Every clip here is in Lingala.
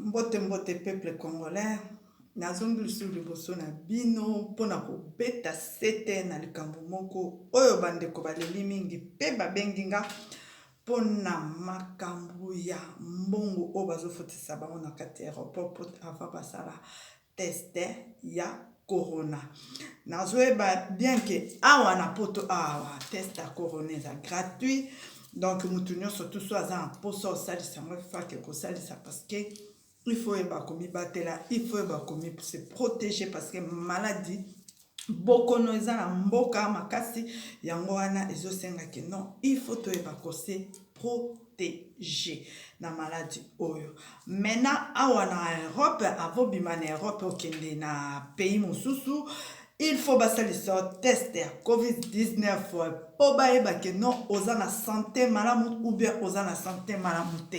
Mbote mbote peuple congolais, nazongi lisusu liboso na bino mpona kobeta sete na likambo moko oyo bandeko baleli mingi mpe babengi nga mpona makambo ya mbongo oyo bazofutisa bango na kati ya aéroport po avant basala test ya corona. Nazoyeba bien ke awa na poto awa test ya corona eza gratuit, donc motu nyonso tuso aza na mposa osalisa yango fake kosalisa, parce que il faut yeba komibatela, il faut yeba komi se protéger, parce que maladie bokono eza na mboka makasi. Yango wana ezosengaki non, il faut toyeba kose protéger na maladie oyo. Maintenant awa na Europe, avobima na Europe okende na pays mosusu, il faut basalisa test ya COVID-19 mpo bayeba ke non, oza na santé malamu ou bien oza na santé malamu te.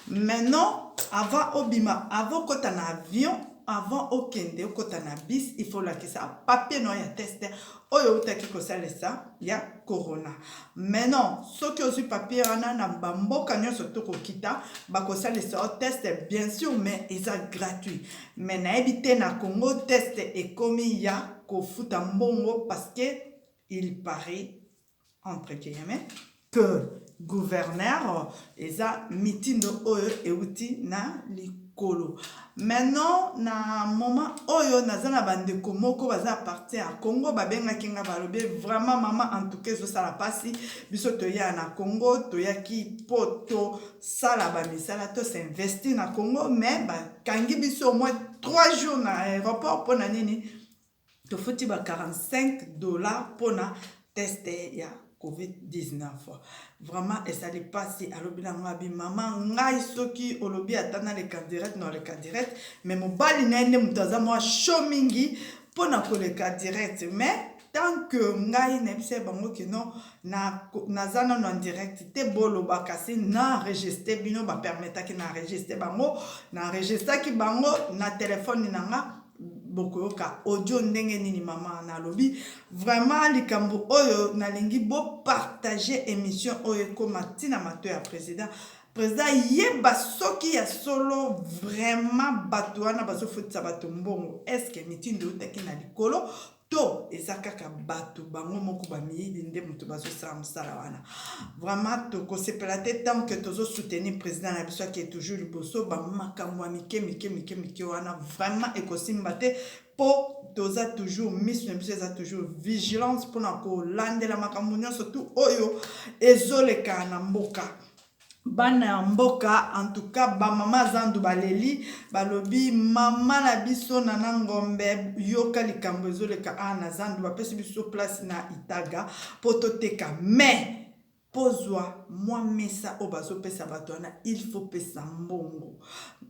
Maintenant avant obima, avant okɔta na avion, avant okende okɔta na bus, il faut olakisa papier no ya test oyo outaki kosalisa ya corona. Maintenant soki ozwi papier wana, na bamboka nyonso tokokita, bakosalisa yo test bien sûr, mais eza gratuit. Mais nayebi te, na Congo test ekomi ya kofuta mbongo, parce que il paraît, entre guillemets, que gouverneur eza mitindo oyo euti na likolo. Maintenant na moment oyo naza na bandeko moko baza parti ya Congo, babengaki nga, balobi: "Vraiment mama, en tout cas ezosala mpasi. Biso toya na Congo, toyaki mpo tosala bamisala, tosinvestir na Congo, mais bakangi biso au moins 3 jours na aéroport. Mpona nini? Tofuti ba 45 $ mpona test ya COVID-19. Vraiment esali mpasi." Alobi na ngai abi: "Mama, ngai soki olobi ata naleka direct, naleka direct." Mais mobali na ye nde moto aza mwa chaud mingi mpona koleka direct. Mais tant que ngai nayebisa bango ke non, naza nano en direct te, boloba kasi na enregistre bino. Bapermetaki na enregistre bango, na enregistraki bango na telefone na nga. Bokoyoka audio ndenge nini mama nalobi. Vraiment likambo oyo nalingi bopartage émission oyo ekóma ntina mato ya président. Président yeba soki ya solo vraiment bato wana bazofutisa bato mbongo, est-ce mitindo eutaki na likolo to eza kaka bato bango moko bamiyibi nde moto bazosala mosala wana? Vraiment tokosepela te tant que tozosoutenir président na biso ake toujours liboso. Bamakambo ya mike mike mike mike wana vraiment ekosimba te, mpo toza toujours, miso na biso eza toujours vigilance mpona kolandela makambo nyonso tu oyo ezoleka na mboka. Bana ya mboka, en tout cas bamama zandu baleli, balobi: "Mama na biso Nana Ngombe, yoka likambo ezoleka awa na zandu. Bapesi biso place na Itaga mpo toteka, mais pozwa mwa mesa oyo bazopesa bato wana, il faut pesa mbongo."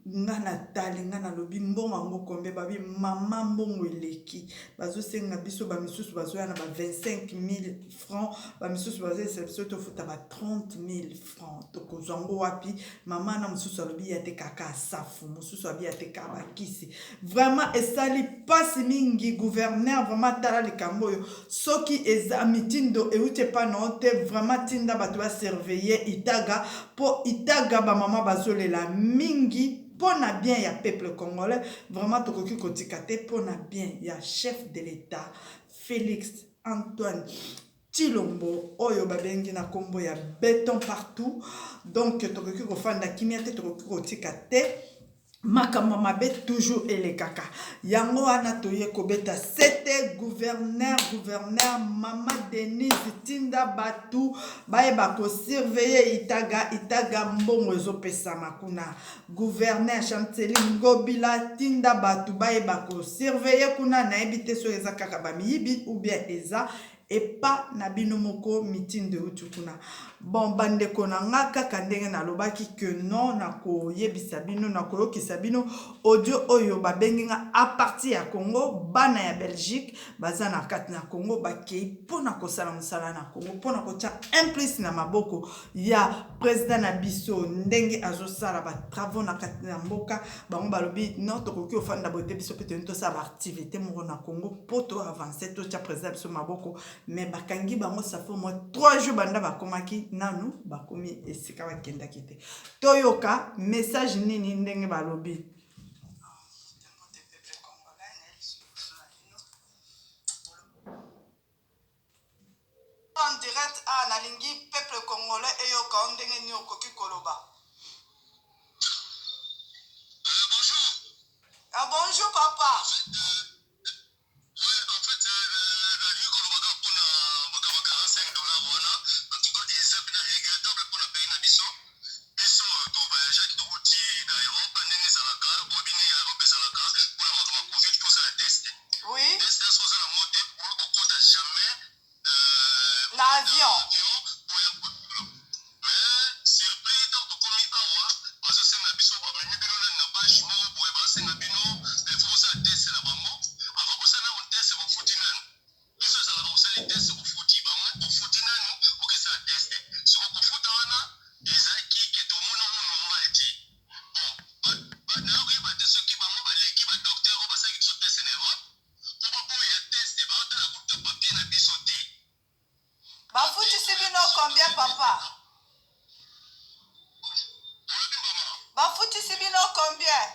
Nga natali, nga nalobi: "Mbongo yango kombe?" Babi: "Mama, mbongo eleki. Bazosenga biso, bamisusu bazoya na ba 25 000 francs, bamisusu bazoyesa biso tofuta ba 30 000 francs. Tokozwa yango wapi, mama?" Na mosusu alobi ya te kaka safu, mosusu alobi ya te kaka bakisi. Vraiment esali mpasi mingi. Gouverneur, vraiment tala likambo oyo. Soki eza mitindo euti epa na yo te, vraiment tinda bato basurveille Itaga, mpo Itaga bamama bazolela mingi. Mpona bien ya peuple congolais, vraiment tokoki kotika te. Mpona bien ya chef de l'État Félix Antoine Tshilombo oyo babengi na nkombo ya Béton partout, donc tokoki kofanda kimia te, tokoki kotika te makambo mabe toujours elekaka. Yango wana toye kobeta sete. Gouverneur, gouverneur mama Denise, tinda bato bayeba kosurveille Itaga. Itaga mbongo ezopesama kuna. Gouverneur Chanceli Ngobila, tinda bato bayeba kosurveille kuna. Nayebi te soki eza kaka bamiyibi ou bien eza epa na bino moko mitindo euti kuna. Bon, bandeko na nga, kaka ndenge nalobaki ke non, nakoyebisa bino, nakoyokisa bino audio oyo babengi nga à partir ya Congo. Bana ya Belgique baza na kati na Congo, bakei mpona kosala mosala na Congo, mpona kotia un plus na maboko ya président na biso ndenge azosala batravaux na kati na mboka. Bango balobi: "Non, tokoki ofanda boye te. Biso mpe toyini tosala baactivité moko na Congo mpo toavance, totia président biso maboko." Mais bakangi bango, ça fait au moins 3 jours banda bakomaki. nanu bakomi esika bakendaki te. Toyoka message nini ndenge balobi. En direct ah nalingi peuple congolais eyoka yo ndenge nini okoki koloba. Bonjour. Ah, bonjour papa. Ouais, en fait, nalingi koloba kaka mpona makambo ya 45 dollars wana. En tout cas, eza mpenza regrettable mpona pays na biso. Biso tovoyageaki, towuti na Europe, ndenge ezalaka, boyebi ndenge ya Europe ezalaka mpona makambo ya Covid, faut osala test. Test soki oza nango te, okoki kokota jamais na avion. Avion oya. Mais surpris, ntango tokomi awa, bazosenga biso, bamemi bino nani na bâche moko boye, bazosenga bino faut kosala test na bango. Avant kosala nano test, bofuti nanu. Biso ezalaka kosali test, ofuti bango, ofuti nanu, okesala test. Siko kofuta wana ezalaki ke tomona ngo normal te. Bon, nayokoyeba te soki bango baleki badocteur oyo basalaki biso test na Europe, po baboya test, baotala kuta papier na biso te. Bafutisi bino combien, papa? Olobi, mama? Bafutisi bino combien?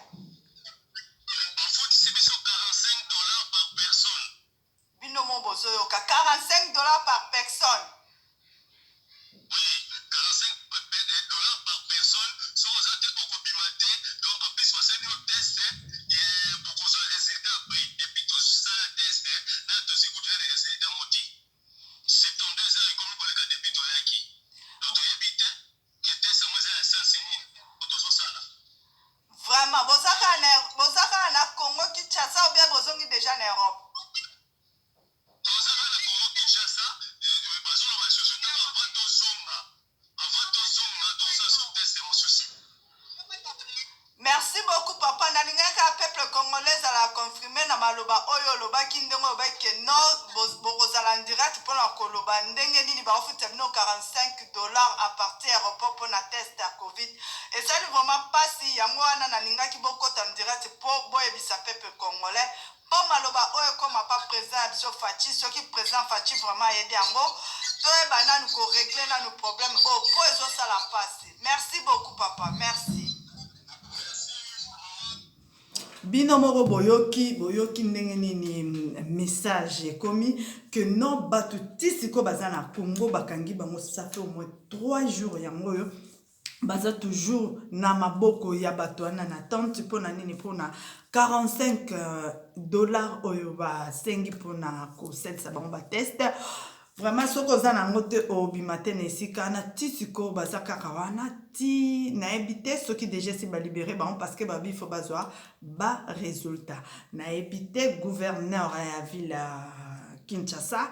Bafutisi biso 45 $ par personne. Bino mo bozoyoka, 45 $ par personne. Oui, 45 $ par personne. Soki oza te, okobima te. Donc en plus basali bino test, bokozwa résultat après. Et puis tosala test na tozwi kutu na résultat ngo te. 72 heures ekomi koleka depuis toyaki, donc toyebi te ke test yango eza ya sens nini po tozosala. Vraiment, boza kaka na Congo Kinshasa ou bien bozongi déjà na Europe? Tozaka na Congo Kinshasa. Bazoloba lisusu ntango avant tozonga, tozosala so test mosusu. Merci beaucoup, papa. Nalingaki kaka peuple congolais ezala confirmé na maloba oyo olobaki, ndenge olobaki ke non, bokozala en direct mpona koloba ndenge nini baofuta bino 45 $ à partir aéroport mpona test ya Covid. Ezali vraiment mpasi. Yango wana nalingaki bokota en direct mpo boyebisa peuple congolais, mpo maloba oyo ekóma pa président ya biso Fatshi. Soki président Fatshi vraiment ayebi yango, toyeba nanu korégler nanu problème oyo, mpo ezosala mpasi. Merci beaucoup, papa, merci. Bino moko boyoki, boyoki ndenge nini message ekomi ke non, bato ti sikoyo baza na Congo, bakangi bango, ça fait au moins 3 jours. Yango oyo baza toujours na maboko ya bato wana na tente. Mpona nini? Mpona 45 $ oyo basengi mpona kosalisa bango batest. Vraiment, soki oza na yango te, obima te na esika wana. Ti sikoyo baza kaka wana. Ti nayebi te soki déjà esi balibérer bango, parce que babi faut bazwa barésultat. Nayebi te, gouverneur ya ville ya Kinshasa,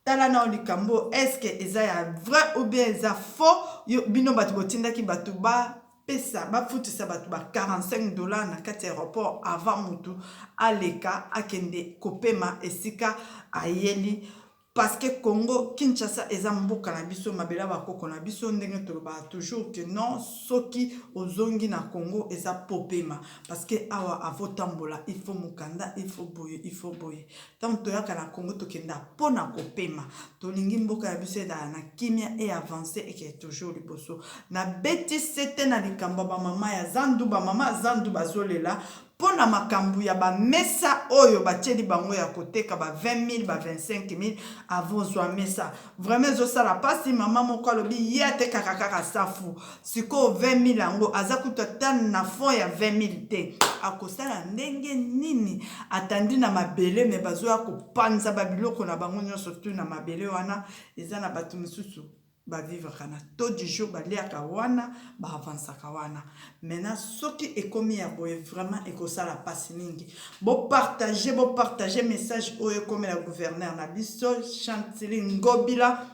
tala nao likambo, est-ce eza ya vrai ou bien eza faux? Yo, bino bato botindaki bato bapesa, bafutisa bato ba 45 $ na kati ya aéroport avant motu aleka akende kopema esika ayeli, parce que Congo Kinshasa eza mboka na biso, mabele ya bakoko na biso. Ndenge tolobaka toujours ke non, soki ozongi na Congo eza popema, parce que awa avotambola, il faut mokanda, il faut boye, il faut boye. Ntango toyaka na Congo, tokenda mpona kopema. Tolingi mboka ya biso ezala na kimia e avance, ekee toujours liboso. Nabeti sete na likambo ya bamama ya zandu. Bamama ya zandu bazolela mpo na makambo ya bamesa oyo batieli bango ya koteka ba 20 000, ba 25 000 avant zwa mesa. Vraiment ezosala mpasi. Mama moko alobi ye atekaka kaka safu. Sikoyo 20 000 yango, aza kutu ata na fond ya 20 000 te, akosala ndenge nini? Atandi na mabele, me bazoya kopanza babiloko na bango nyonso tu na mabele wana. Eza na bato mosusu bavivraka na taux du jour, baliaka wana, baavansaka wana. Maintenant soki ekomi ya boye, vraiment ekosala mpasi mingi. Bopartage, bopartage message oyo ekomela gouverneur na biso Gentiny Ngobila,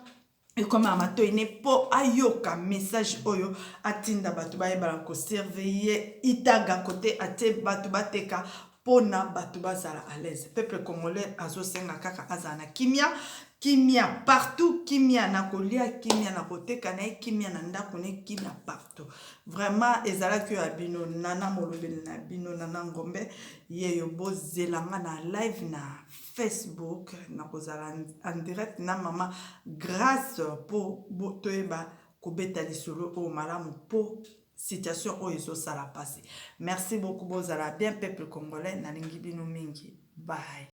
ekomela matoi ne mpo ayoka message oyo, atinda bato bayebana kosurveiller Itaga kote atie bato bateka, mpona bato bazala à l'aise. Peuple congolais azosenga kaka azala na kimia, kimia partout, kimia na kolia, kimia na koteka na ye, kimia na ndako na ye, kimia partout. Vraiment, ezalaki oyo ya bino Nana, molobeli na bino Nana Ngombe yeyo. Bozelanga na live na Facebook, nakozala en direct na mama Grâce mpo toyeba. kobeta lisolo oyo malamu mpo situation oyo ezosala mpasi. Merci beaucoup, bozala bien, peuple congolais, nalingi bino mingi. Bye.